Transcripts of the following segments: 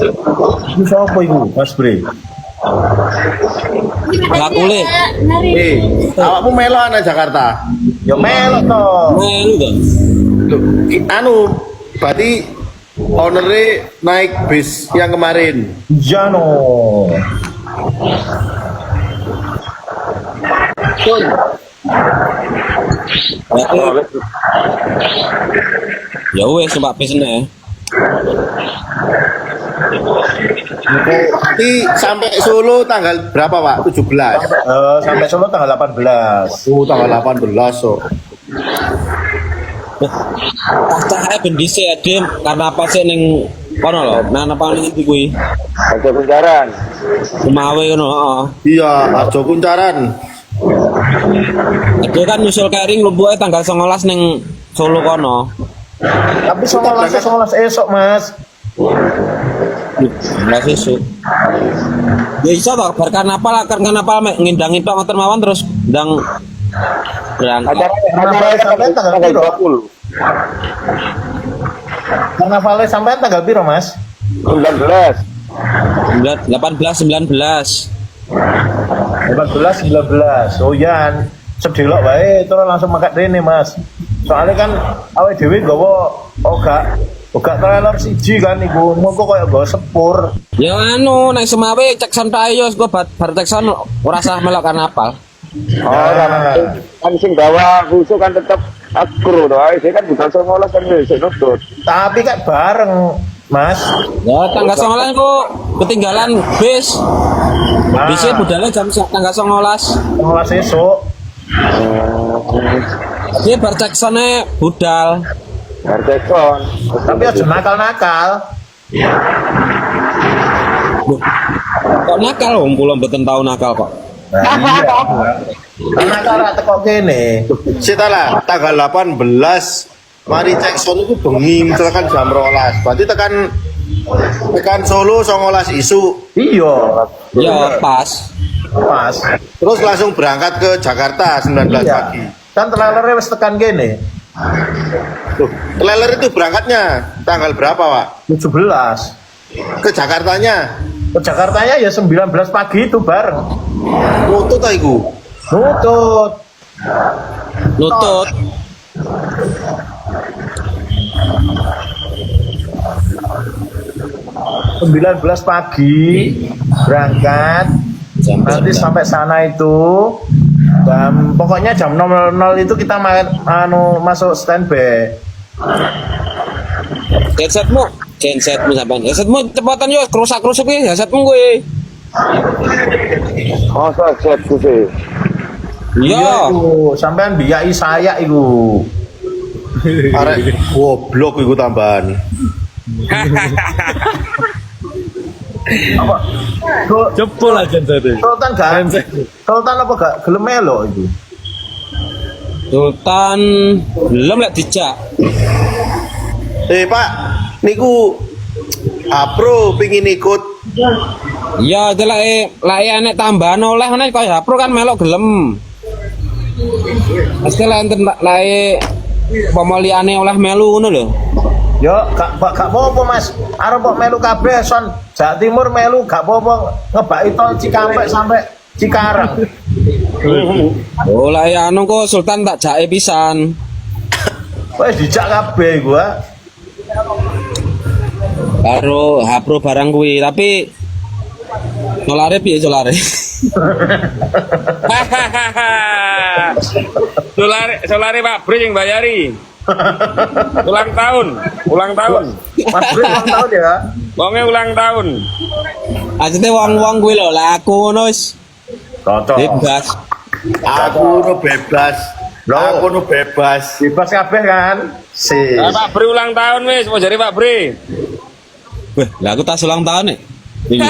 Iku sapa iku, Mas Bre? Bakule. Eh, awakmu melo nang Jakarta. Ya melok to. Melu to. Loh, anu berarti ownernya naik bis yang kemarin. Iya no. Ya wis numpak bis neh. Berarti sampai Solo tanggal berapa, Pak? 17. Sampai Solo tanggal 18. Oh, tanggal 18 so. Cah ae ben dhisik Dim, karena apa sih ning kono lho, nang apa ning ndi kuwi? Harjo Kuncaran. Sumawe ngono, heeh. Iya, Harjo Kuncaran. Dia kan nyusul kering lumpuke tanggal 19 ning Solo kono. Tapi 19 19 esok, Mas. 19 esuk. Ya iso to, bar karnaval akan karnaval mek ngindangi tok ngoten mawon terus ndang berangkat. Acaranya Karnaval acaranya sampai tanggal tanggal piro? 20. Karnavalnya sampai tanggal piro, Mas? 19. 18 19. 18 19. Oh iya, sedelok wae terus langsung makan rene, Mas. Soalnya kan awake dhewe nggawa oh gak trailer siji kan iku. Mongko koyo nggawa sepur. Ya anu nek Sumawe cek sound ae yo engko bar bar cek sound ora usah melok karnaval. Oh, Nah. kan sing gawa busuk kan tetep akro to. Ae kan budal 19 kan wis nutut. Tapi kan bareng, Mas. Ya tanggal 19 kok ketinggalan bis. Nah, Bisnya budalnya jam tanggal 19. 19 esuk. Dia bar cek sound budal. Bar tekon. Tapi aja nakal-nakal. Loh, kok nakal wong kula mboten tau nakal kok. Nah, iya. Nakal ra teko kene. Sita lah, tanggal 18 mari cek sound itu bengi misalkan jam 12. Berarti tekan tekan Solo 19 isu. Iya, Ya pas. pas. Terus langsung berangkat ke Jakarta 19 Iya. pagi. Kan trailernya wis tekan kene. Loh, trailer itu berangkatnya tanggal berapa, Pak? 17. Ke Jakartanya. Ke Jakartanya ya 19 pagi itu bareng. Nutut ta iku? Nutut. Nutut. Nah, 19 pagi berangkat Jam nanti sampai sana itu jam pokoknya jam 00 itu kita anu masuk standby. Headsetmu, gensetmu sampean. Headsetmu cepetan yo kerusak-kerusuk iki headsetmu kuwi. Masa set sih. Iya. Iku sampean biyai saya iku. Arek goblok iku tambahan. Apa? Jebol aja tadi. Sultan gak? Sultan apa gak gelem melo iku? Sultan belum lek dijak. Eh, Pak, niku Apro pingin ikut. Iya, itu lek lek enek tambahan oleh ngene kaya Hapro kan melok gelem. Pasti lek enten lek umpama liyane oleh melu ngono lho. Yo, gak apa-apa Mas. Arep kok melu kabeh son Jawa Timur melu gak apa-apa ngebaki tol Cikampek sampai Cikarang. Oh, lek anu kok Sultan tak jake pisan. Wes dijak kabeh gua. Karo Hapro barang kuwi, tapi solare piye solare? Solare solare Pak Bre yang bayari. Ulang tahun, ulang tahun. Mas Bre ulang tahun ya. Wonge ulang tahun. Maksudnya wong-wong kuwi lho, lah aku ngono wis Cocok. bebas. Aku nu bebas. Loh. Aku nu bebas. Bebas kabeh kan? Si. Lah, Pak Bre ulang tahun wis, mau jari Pak Bre. Wah, lah aku tas ulang tahun nih. Iki.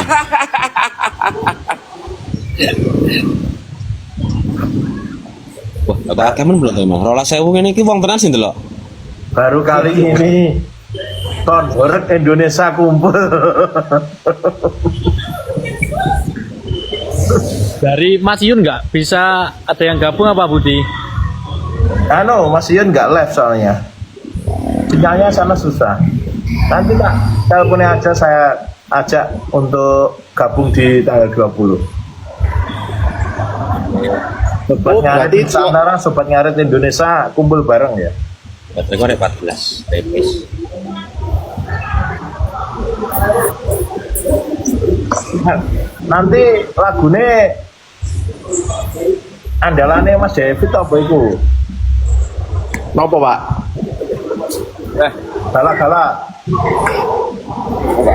Wah, tak akeh men belum to, Mas. 12.000 ngene iki wong tenan sih ndelok. Baru kali ini Ton Horeg Indonesia kumpul. Dari Mas Yun nggak bisa ada yang gabung apa Budi? Anu, Mas Yun nggak live soalnya. Sinyalnya sana susah. Nanti Kak, teleponnya aja saya ajak untuk gabung di tanggal 20. Sobat Oh, Ngarit berarti Nusantara, Sobat Ngarit Indonesia kumpul bareng ya. Baterai gua ada 14 tipis. Nanti lagune andalane Mas David apa iku? Nopo, Pak? Eh, Gala-gala. apa?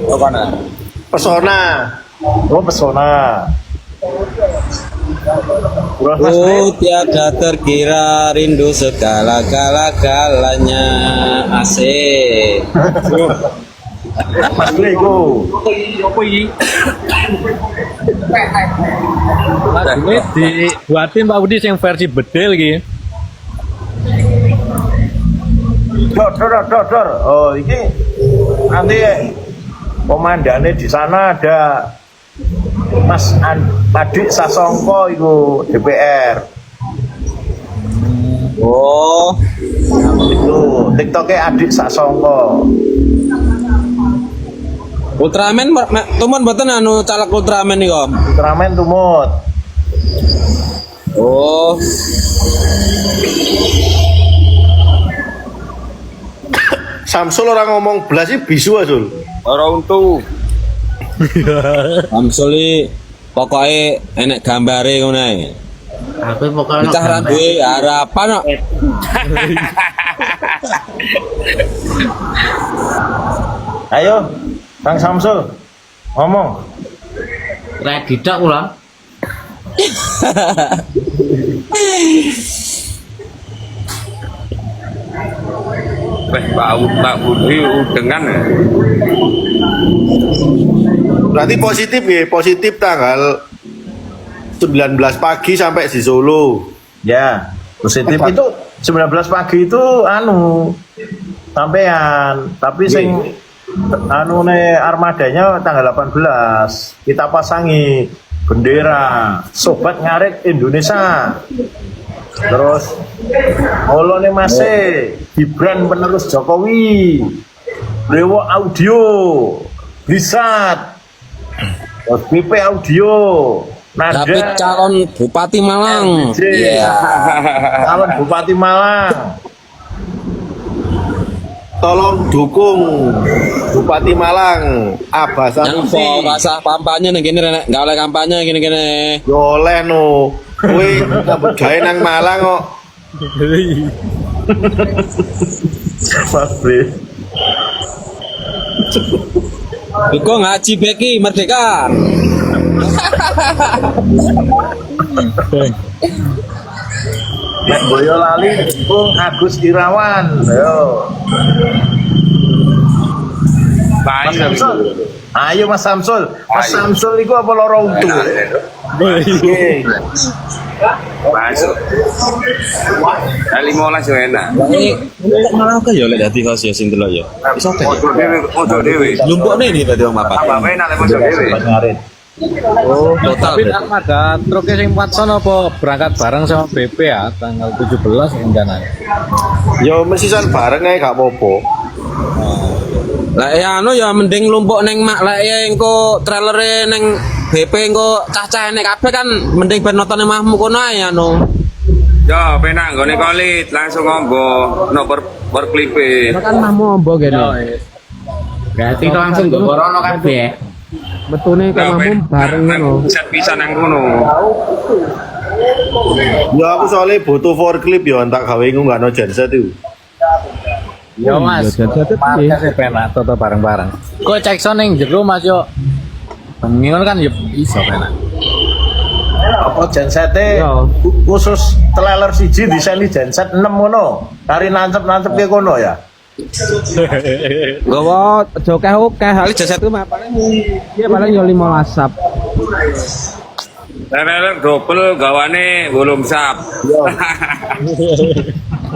Oh, mana? Pesona. Oh, pesona. Terus Mas Bre, Oh tiada terkira rindu segala gala galanya asik. Mas Bre iku. Apa iki? Lagune dibuatin Pak Budi sing versi bedil iki. Dor dor dor dor. Oh, iki nanti komandannya di sana ada Mas Adik Sasongko iku DPR. Oh, Itu TikToknya Adik Sasongko. Ultraman tumun mboten anu caleg Ultraman niku. Om? Ultraman tumut. Oh, Samsul orang ngomong belas sih bisu Sul. Ora untu. Samsul iki pokoke enek gambare ngono ae. Aku pokoknya Bocah ra duwe harapan kok. Ayo, Kang Samsul ngomong. Ready tok kula. Weh, Pak Budi udengan. Ya. Berarti positif ya, positif tanggal 19 pagi sampai di Solo. Ya, positif itu 19 pagi itu anu sampean, tapi sing anu ne armadanya tanggal 18 kita pasangi bendera Sobat Ngarit Indonesia. Terus Olone Mase, Gibran penerus Jokowi, Lewo Audio, Blisat, terus BP Audio, Nada, Tapi calon Bupati Malang. LBJ. Iya. Calon Bupati Malang. Tolong dukung Bupati Malang Abah Yang Sanusi. rasa kampanye ning kene nek gak oleh kampanye gini-gini. Yo oleh no. Kowe nyambut gawe nang Malang kok. Mas Bre. Dukung Haji Beki merdeka. Nek Boyolali dukung Agus Irawan. Ayo. Lain Mas Samsul. Ayo Mas Samsul. Mas Ayo. Samsul iku apa loro untu? Masuk. Ya 15 yo enak. Ini malah oke ya lek dadi host ya sing delok ya. Iso oke. Ojo dhewe, ojo dhewe. Lumpukne ini berarti wong papat. Tambah enak lek ojo dhewe. Sobat Ngarit. Oh, total. Tapi berarti. armada truknya sing 4 ton apa berangkat bareng sama BP ya tanggal 17 rencananya. Yo mesisan bareng ae gak apa-apa. Lah ya anu ya mending lumpuk neng mak lek ya engko trailere neng BP engko cah-cah enek kabeh kan mending ben nonton omahmu kono ae anu. Yo penak nggone kolit langsung ngombo no per klipe. Kan omahmu ombo kene. Berarti langsung nggo rono kabeh. Metune Yo, bareng ngono. Bisa nang kono. Ya aku soalnya butuh forklift yo entak gawe ngunggahno genset itu. Yo Mas, markas penak toto bareng-bareng. Kok cek sound ning jero Mas yo. Bengi ngono kan yo iso penak. Apa gensete khusus trailer siji diseni genset 6 ngono. Kari nancep-nancep ke kono ya. Gowo aja akeh-akeh, hal jasad ku paling iya paling yo 15 sap. Trailer double gawane 8 sap.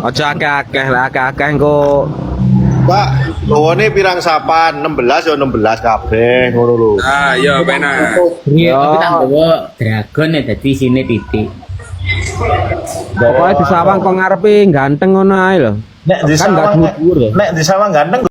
Aja akeh-akeh lah akeh-akeh engko Pak, gawane pirang sapan? 16 ya 16 kabeh ngono lho. Ah, iya penak. Iya, tapi tak nggawa dragon ya dadi sini titik. pokoke disawang kok ngarepe ganteng ngono ae lho. Nek di Kan nggak sawang dhuwur-dhuwur ya. nek di sawang ganteng.